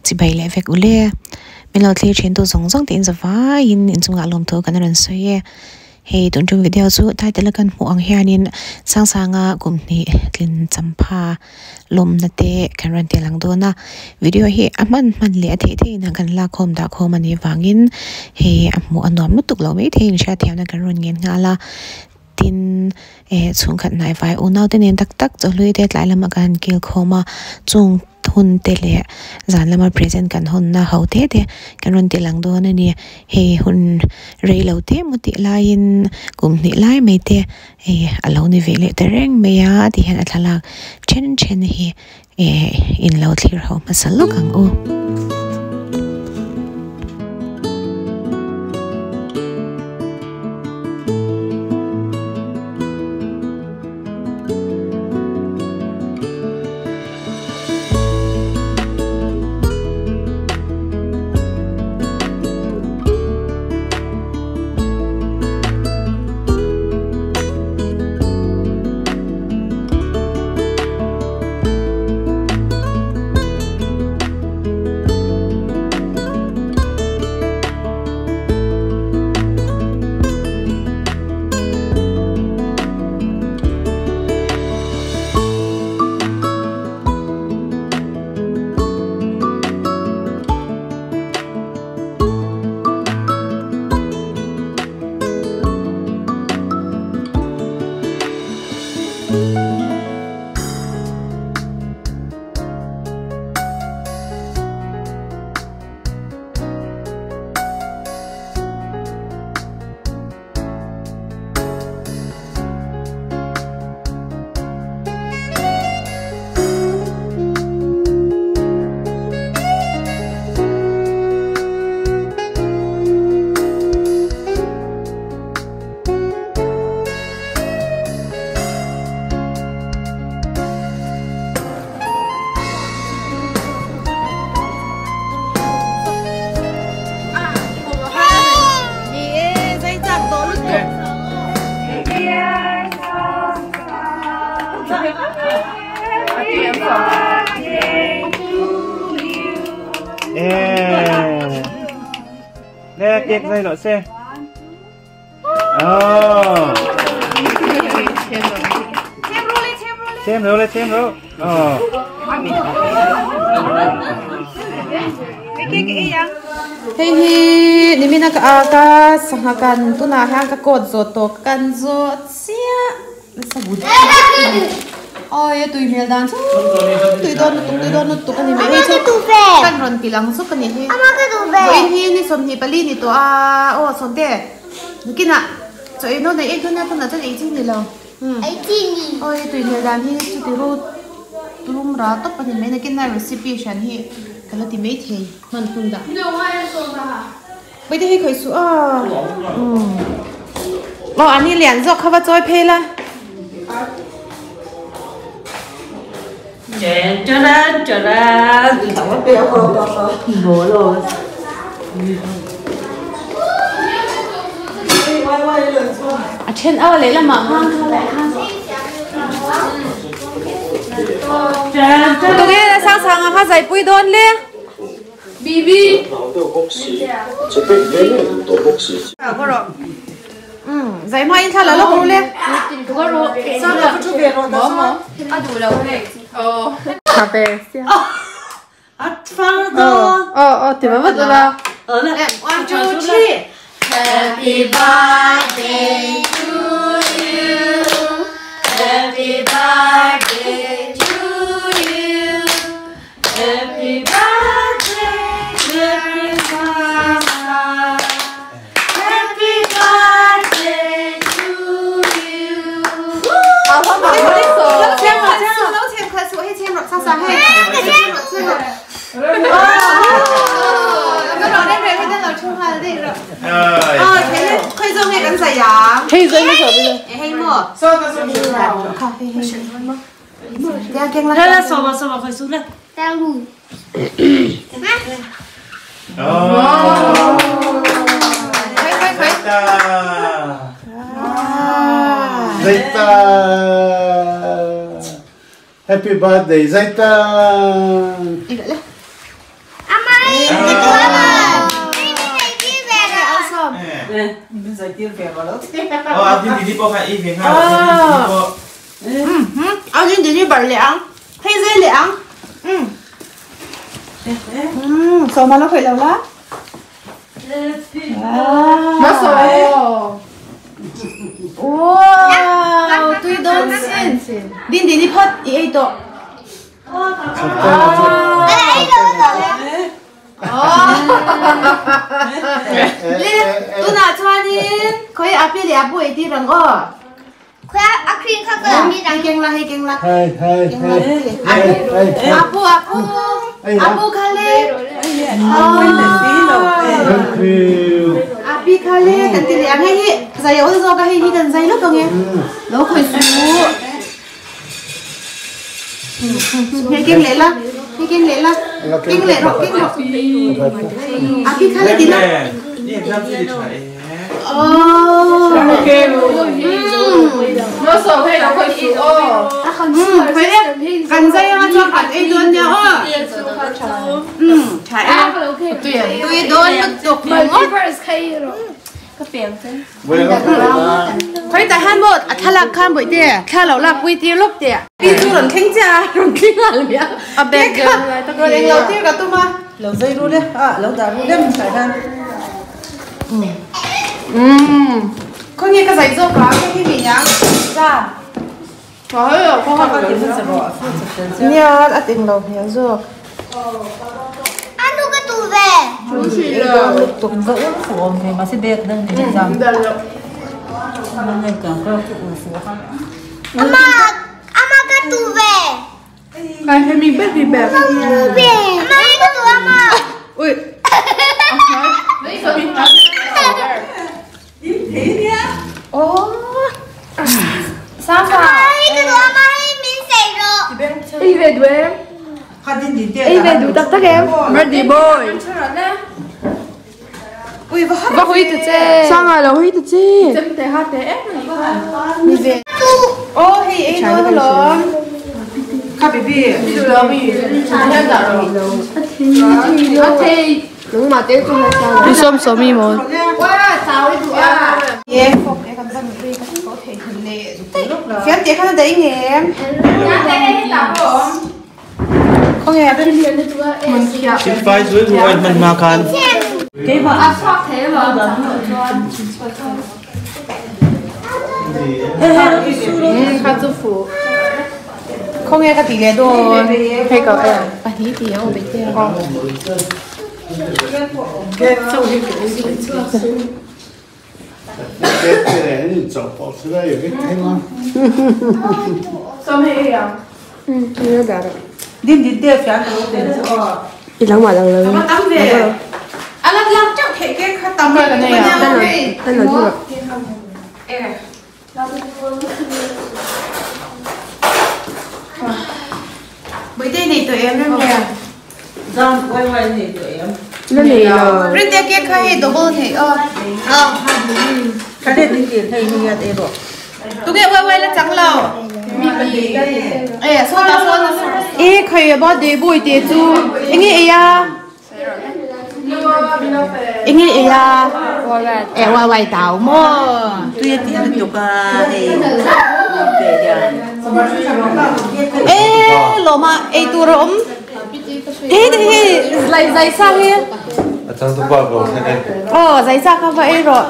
Chibai leh vek ule. Min lo thlir thin tu zawng zawng te in zavaiin inchungah lawmthu kan rawn sawi e. Hei tun tum video chu title a kan hmuh ang hianin Sangsanga kum hnih tlin champha lawmna te kan rawn tel ang dawn a. Video hi a hman hman leh a theih theih in kan lakkhawm dah khawm a nih vangin hei a hmuh a nuam lutuk lo mai theiin hriatthiamna kan rawn ngen nghal a. Tin, eh chhungkhat hnaivai unau te nen tak tak chawhlui te tlai lamah kan han kil khawm a, chung hun te leh zan lama present kan hawnna ho te te kan rawn ti lang dawn a ni. Hei hun rei lo te emaw tih laiin kum hnih lai mai te hei a lo ni ve leh ta reng mai a ti hian a thlalak then then hi eh in lo thlir ho hmasa lawk ang u. Nè, tiệc dây lọ xe. Oh. Xem rồi, xem rồi. Ờ. Hei hi nimina ka a ka sangha kan tunah hian ka coat zawh tawh ka kan zawh chiah nasa but awi a tui hmel dan chu tui dawn lutuk tui dawn lutuk a ni mai hei chu kan rawn ti lang zuk a ni hi vawiin hi ni 24 ni tawh a aw sawmte nakinah chaw ei nawn ei ei dawn a tunah chuan ei chi ni lo awi tui hmel dan hi chuti ru rum ra tawp a ni mai nakinah recipe hran hi ka la ti maithei hman hun dah Bawihtei hei khawih suh a. Aw ani lian zawk kha va chawi phei la. A then aw lehlamah khan kha leh khan. Tunge Sangsanga kha zaipui dawn le. Bibi. Zai hma in thla la lawk ru le. One, two, three. Happy birthday to you. Happy birthday to you. Happy birthday, dear Mama. Happy birthday to you. Zaita Happy birthday Zaita. Ờ, din din bar leh ang. Hei zai leh ang. Sawma lo khawih lo la. Wow, tui dawn sin. Din din i phawt i ei tawh. Le, tunah chuanin khawi api leh apu ei tir ang aw. Hei keng la, hei keng la. Apu, apu. Apu kha le. Api kha le kan ti leh ang hei hi zai a awl zawk a hei hi kan zai lawk ang e. Lo khawi suh. Hei keng leh la, hei keng leh la. Keng leh rawh, keng rawh. Api kha le ti la. Kan zai anga chuan kan ei dawn nia aw. Tha e. Tui dawn lutuk ringawt. Khawi tah hian maw a thlalak khan bawihte thla lo lak pui tir lawk teh. Pi chu rawn thleng chiah a rawn thleng nghal mai a. A bag kha rawn englo tir ka tum a. Lo zai ru le a lo dah ru lem tah hian. Khawnge ka zai zawk a hei hi mi nia za. Nia a ting lo hmel zawk. Aw hei ei dawn alawm. Fiam teh khan a daih ngem. Khawnge Khawnge ka tih leh dawn. Hei ka e pahnih tih ang awm te. Bawihte nei tawh em rem rem? Rinte cake kha hei double thei aw. Tunge uai uai la chang lo. E saw ta saw ta. E khai a birthday boy te chu enge ei a? Enge ei a? E uai uai tau maw? E lawma ei tur a awm. Hei hei zai zai sa hi. Aw zai sa kha va ei rawh.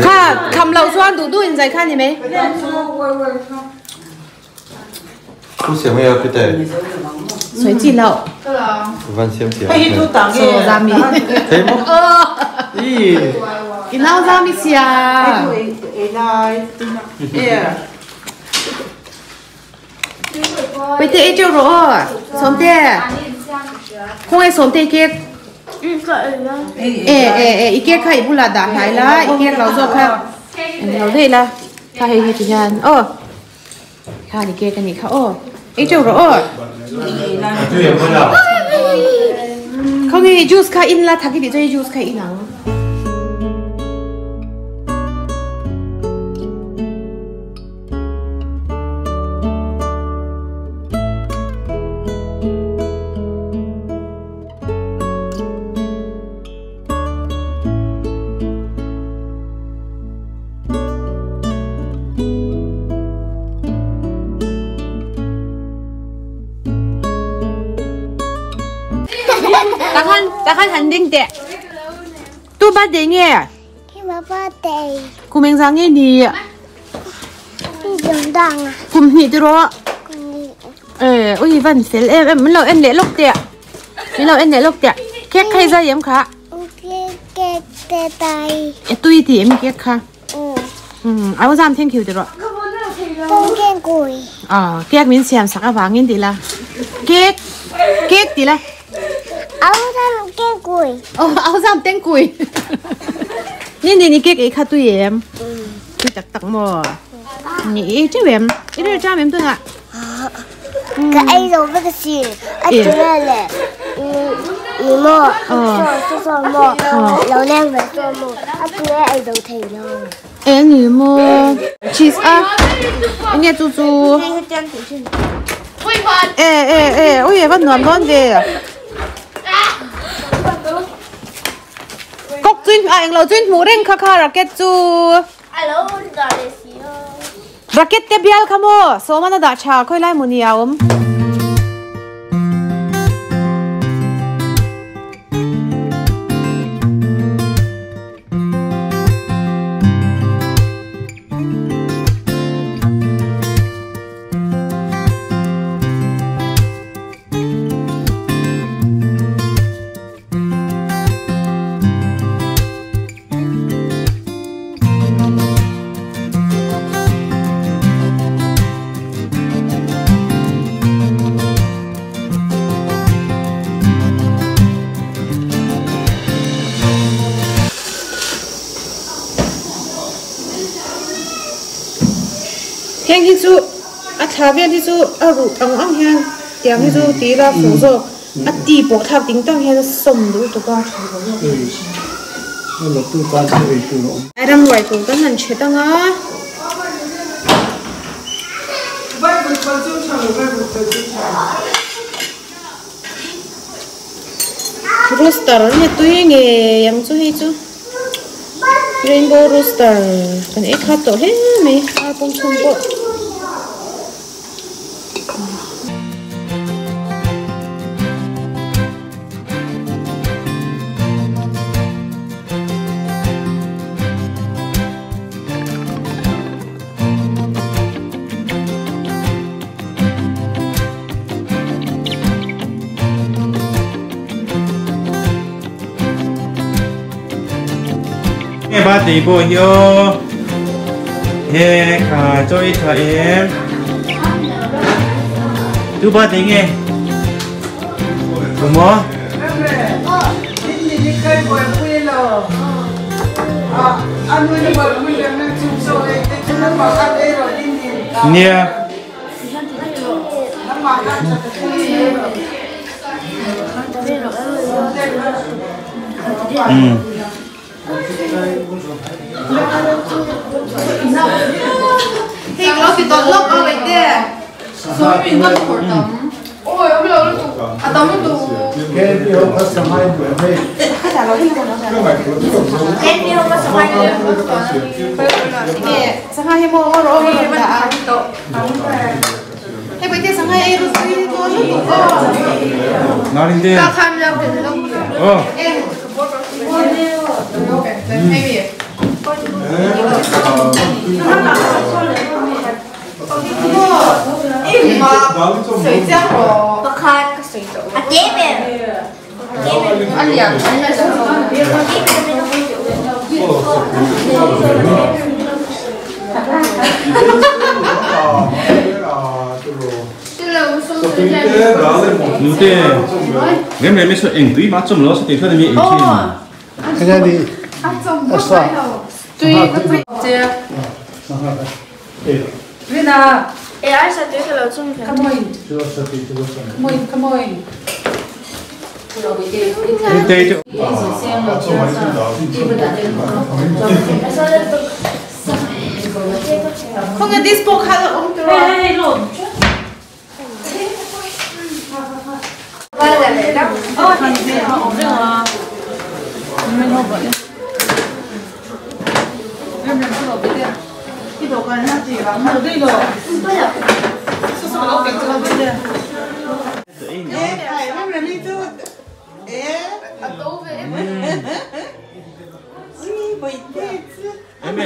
Kha kham loh chuan duh duh in zai kha ni mai. Sawi chi loh. Saw zami. I nau zami sia. Bawihte ei teuh rawh aw Sawmte khawngaih Sawmte i cake e e e i cake kha i bulah dah hnai la i cake lo zawk kha lo daih la kha hei heti hian aw khan i cake a nih kha aw ei teuh rawh aw khawngaih juice kha in la thak i tih chuan i juice kha in ang. Takhan takhan han ding teh. Tu birthday nge? Kima birthday. Kum engzah nge ni? Kum hnih tiraw? Eh, ui van fel em em min lo en leh lawk teh. Min lo en leh lawk teh. Cake kha i zai em kha? Cake te tai. E tui ti em cake kha? Um, au zam thank you tiraw. Thank you. Ah, cake min siam sak avangin ti la. Cake cake ti la. Au zam thank you. Oh, au zam thank you. Ni ni ni cake ei kha tui em? Tui tak tak maw? Ni ei teuh em? I ril ṭam em tunah? Ka ei zo vek a si. A tuna leh ni maw saw saw maw lo leng ve saw maw a tuna ei zo thei lo. E ni maw cheese a enge chu chu e e e ui va nuam dawn ve. Kawk chu a englo chu in hmuh reng kha kha racket chu. Racket te bial kha maw sawman a dah tha khawi lai maw ni a awm. Heng hi chu a thla vel hi chu a ruh ang ang hian tiang hi chu ti ila fuh zawk. A ti pawh thlak ding tak hian a sawm duh tuk a. Ai ram ruai tur kan han chhe tang a. Rooster an ni tui nge ang chu hei chu. Rainbow rooster kan ei khat tawh hle mai ar pawng chhung pawh. Nghe ba tỷ bộ hiếu He khà cho ít thà em Tu ba tỷ nghe Đúng không? Nia Ừ Hei lo ti tawh lawk a wait te. Sangha hi maw ngaw rawh aw dah a. Hei wait te sangha ei ru tui dawn lutuk aw. Aw. Nute, rem rem hi eng tui mah chawm lo sa tih hran a mi ei thin. Nute chu. Khawnge dispo kha a awm tur a.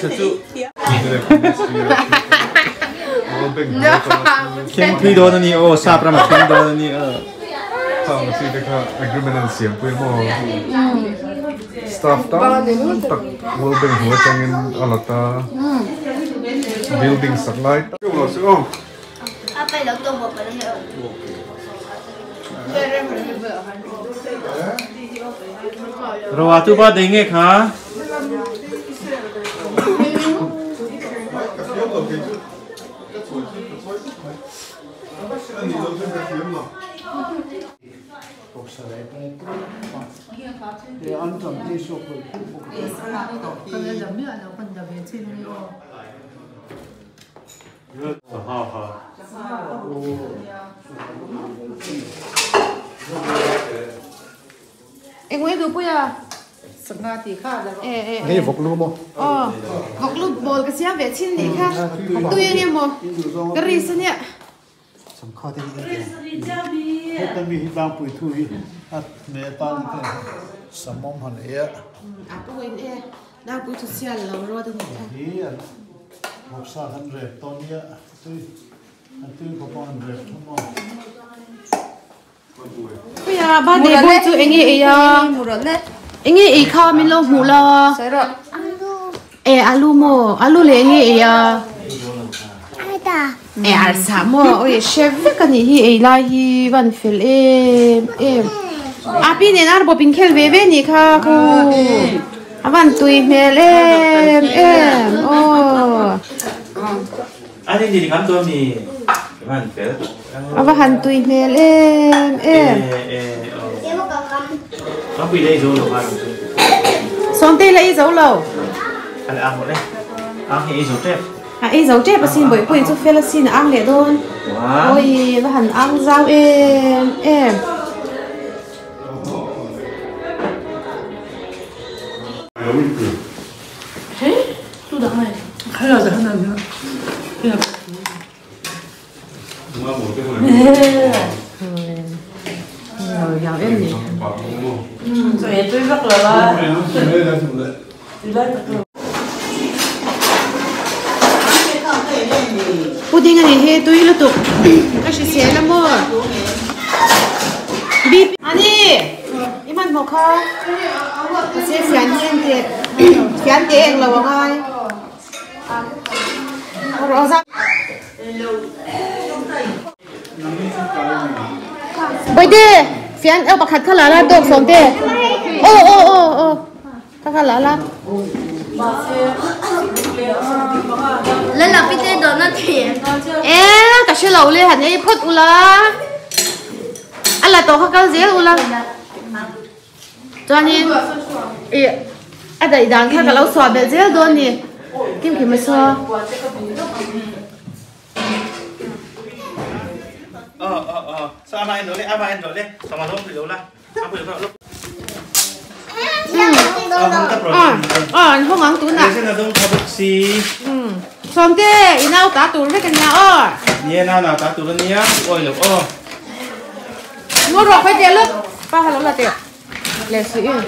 sa chu. Thleng thui dawn a ni aw, sap rama thleng dawn a ni aw. Chang chi te kha agreement an siam pui maw? Staff tam tak World Bank hmu atangin a la ta. Building sak lai tak. Roa tu ba dei nge kha? Engwe du puia Sangha ti kha la e e Hei vawk lu maw? Aw vawk lu bawl ka siam ve chin nih kha tui enge maw ka ris ania. Sangha te hi en teh heta mi hi tlangpui thu hi a hne atan te samawm han ei a. A pawh in e tlangpui thu sial lo ruat a nih kha. Hi an vawksa kan rep tawh nia tui an tui khawp a an rep thum a. Puia birthday boy chu enge ei a enge ei kha min lo hmuh la e alu maw alu leh enge ei a e arsa maw oi hre vek a nih hi ei lai hi van fel em em a pi nen ar bawp inkhel ve ve nih kha khu a van tui hmel em em aw. A va han tui hmel em em. Sawmtei la ei zo lo. A ei zo tep asin bawihpuiin chu fel asin a ang leh dawn. Awi a va han ang zau em em. Pudding a nih hi tui lutuk ka hrisel a maw bip ani i hmanhmawh kha mahse fian hi en teh fian teh englo a ngai Bawihte fian aw pakhat kha la la tawk sawm te aw aw aw aw kha kha la la e ka hre lo le han ei phawt ula a la tawh kha kal zel ula Chuanin ih a daih dan kha ka lo suah belh zel dawn ni kim kim a saw. An hawng ang tunah. Sawmte i nau ta tur vek a nia aw. Ngawt rawh khawi teh lut pa ha lo la teh leh si in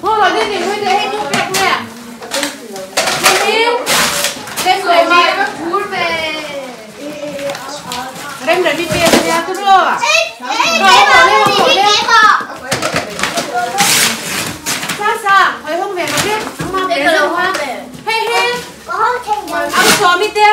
ngawt rawh ding ding khawi teh hei tu pek nge rem rem i pek nia tu ro sa sa hoi hong ve rawh le ang ma pe zo ha hei hei ang sawm i te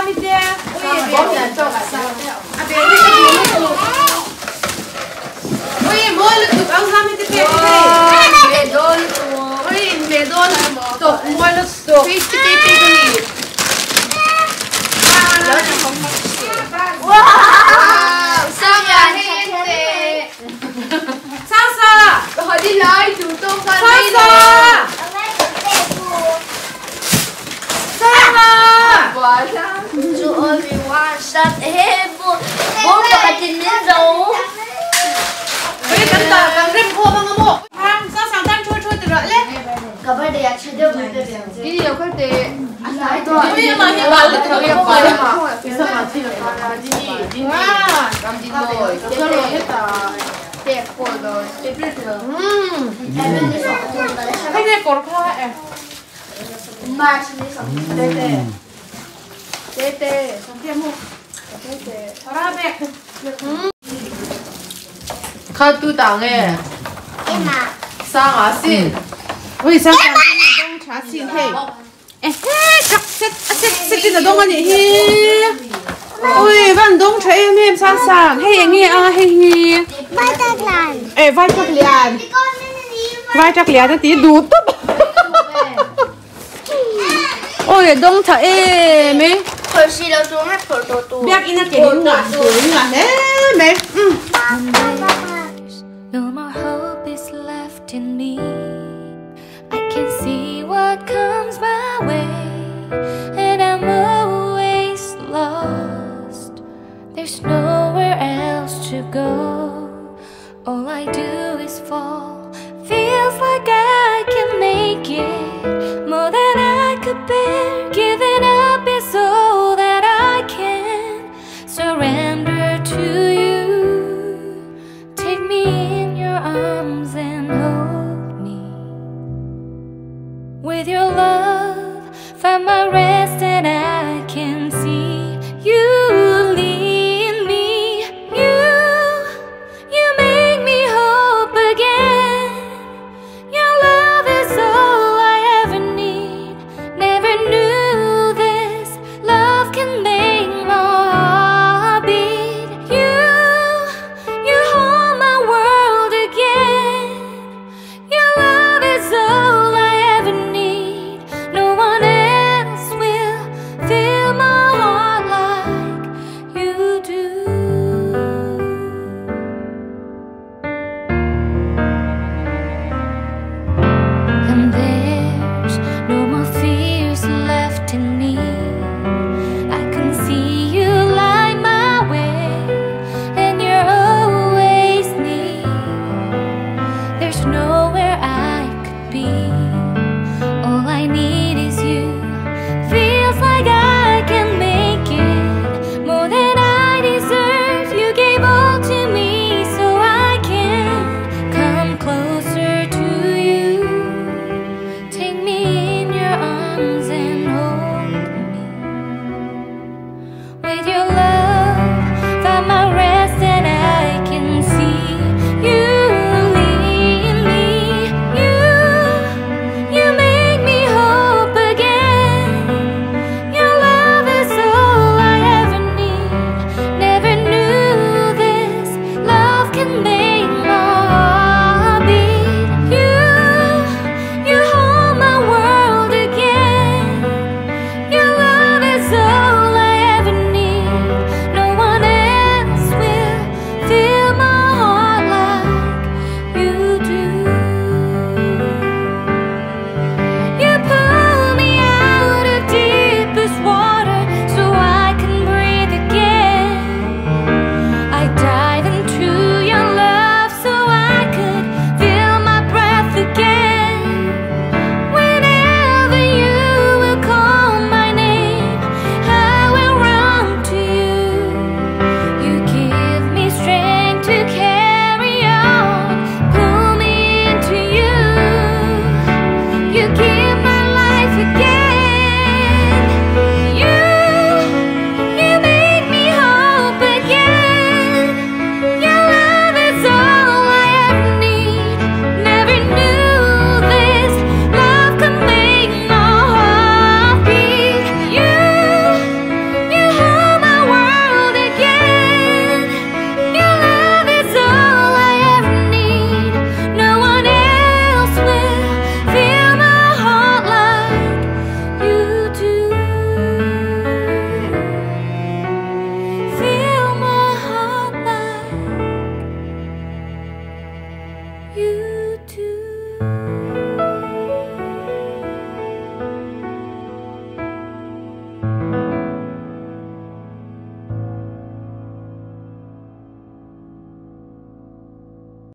Zami te. A be hi ka duh lutuk. Ui mawi lutuk ang Zami te pek hi. Ui in ve dawn tawp mawi lutuk. No more hope is left in me. I can see what comes my way, and I'm always lost. There's nowhere else to go. All I do is fall.